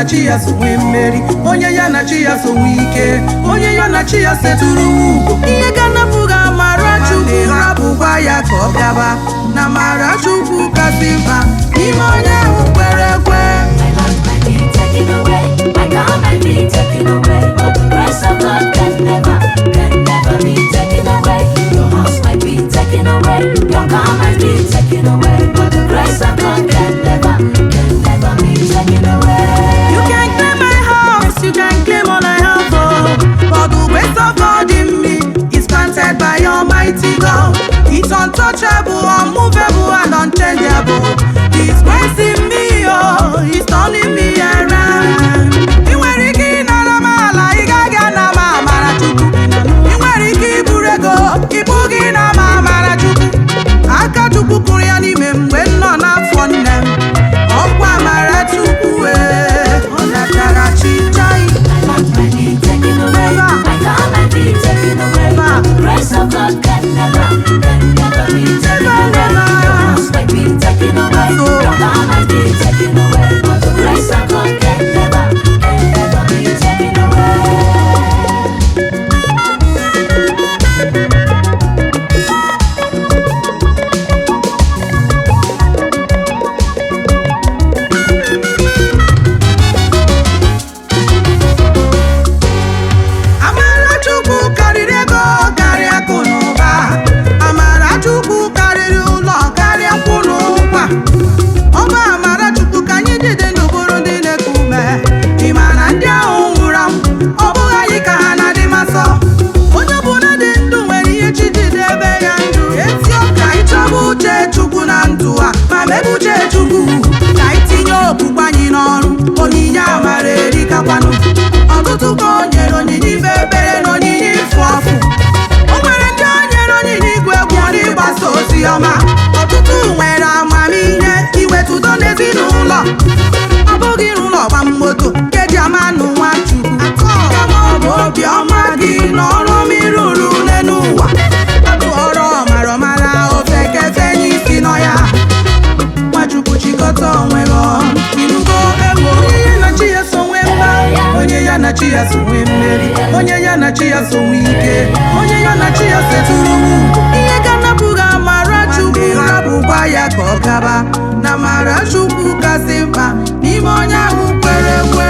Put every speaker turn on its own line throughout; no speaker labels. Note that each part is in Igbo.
na chi ya so nwee mmeri, onye ya na chi ya so nwee ike, onye ya na chi ya setụrụ ugo. Ihe ga-anapụ gị amara Chukwu, rapụkwa ya ka ọ bịaba na amara Chukwu kasị mkpa n'ime onye ahụ kwere ekwe.
My life might be taken away, my car might be taken away, but the grace of God can never be taken away. Your house might be taken away, your car might be taken away, but the grace of God can never be taken away.
You can claim my house, you can claim all I have, oh, but the grace of God in me is granted by Almighty God. It's untouchable, unmovable, and unchangeable. His grace in me, oh, is turning me around. Ị nwere ike ịnara m ala, ị gaghị ana m amara Chukwu. Ị nwere ike iburu ego, ị bụghị na m amara Chukwu. Aka Chukwu kụrụ ya n'ime m mgbe m nọ n'afọ nne m. Ọkwa amara Chukwu ee, ọ natara chi chai.
My life might be taken away, my car might be taken away, but the grace of God can never be taken away. Your house might be taken away, your car might be taken away, but the grace of God can never be taken away.
Amara Chukwu karịrị ego, karịa akụ na ụba. Amara Chukwu karịrị ụlọ, karịa nkwụ na ụkwa. Ọ bụ amara Chukwu ka anyị jide ndụ bụrụ ndị na-eku ume. Ị ma na ndị ahụ nwụrụ anwụ, ọ bụghị anyị ka ha na-adị masọ. Onye ọbụla dị ndụ nwere ihe chi ji debe ya ndụ. Ezi ka anyị chọba uche Chukwu na ndụ a, ma mebe uche Chukwu. Ka anyị tinye okwukwe anyị n'ọrụ, onyinye amara erikakwanụ. Ọtụtụ ka o nyere onyinye ife ebere na onyinye ịfụ ọfụ. O nwere ndị o nyere onyinye igwe egwu na ịgbasa ozi ọma. Ọtụtụ nwere amamihe iweta udo n'ezinụlọ. Ọ bụghị ịrụ ụlọ, gba moto keji ama n'ụwa Chukwu, kama ọ bụ obiọma gị na ọrụ ọma ịrụrụ n'elu ụwa. Ọ bụ ọrụ ọmara ọmara ofekefe n'isi nọ ya. Nwachukwu, chịkọta onwe gị ọnụ. Ịnụgo ewo? Onye ya na chi ya so nwee mba, onye ya na chi ya so nwee mmeri, onye ya na chi ya so nwee ike, onye ya na chi ya setụrụ ugo. Ihe ga-anapụ gị amara Chukwu, rapụkwa ya ka ọ gaba na amara Chukwu kasị mkpa n'ime onye ahụ kwere ekwe.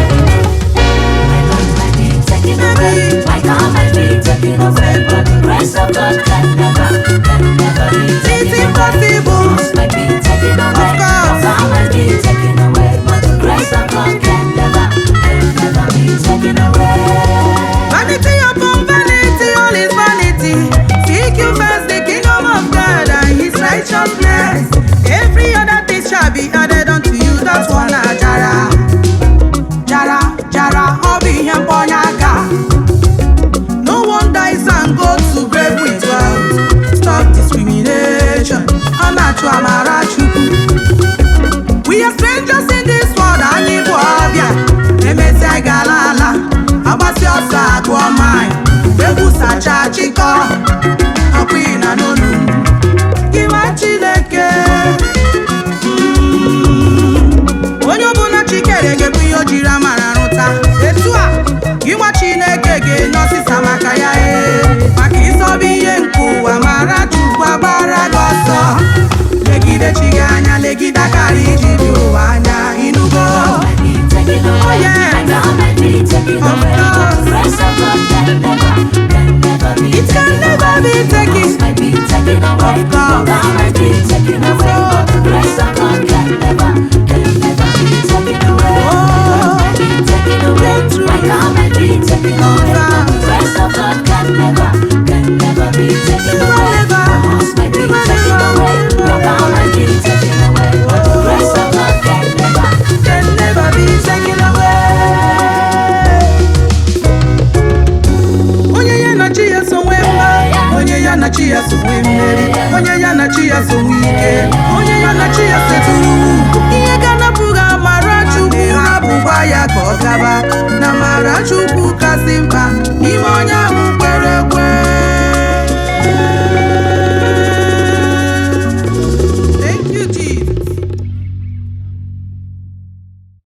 My life might be taken away, my car might be taken away, but the grace of God can never be
It's
taken away.
impossible.
House might be taken away,
Of course.
your car might be taken away, but the grace of God can never be taken away.
Vanity upon vanity, all is vanity. Seek you first the kingdom of God and his righteousness. Every other thing shall be added unto you. That's one jara. Jara, jara, ọ bụ ihe mkpọnye aka. No one dies and go to grave with wealth. Stop discrimination. Ọ na-achụ amara Chukwu. We are strangers in this world, anyị bụ ọbịa. Emesịa gala ala, agbasi ọsọ agụọ mile. Egwu sacha chịkọ, ọkwa ị na n'olu. Gị nwa Chineke. Onye ọbụla Chikere ga-ebu ihe o jiri amara rụta. Etu a, gị nwa Chineke ga-enye ọsịsa maka ya ee. Maka ịzọba ihe nke ụwa, mara Chukwu agbara gị ọsọ. Legide chi gị anya, legide akara iji dị ụwa anya. Ịnụgo?
Might be taken away,
Oh, yes.
my car might be taken
Of
away, but the
course.
grace of God can never be
It can
taken
never
away.
be taken.
House might be taken away,
Of course.
your car might be taken away, but the grace of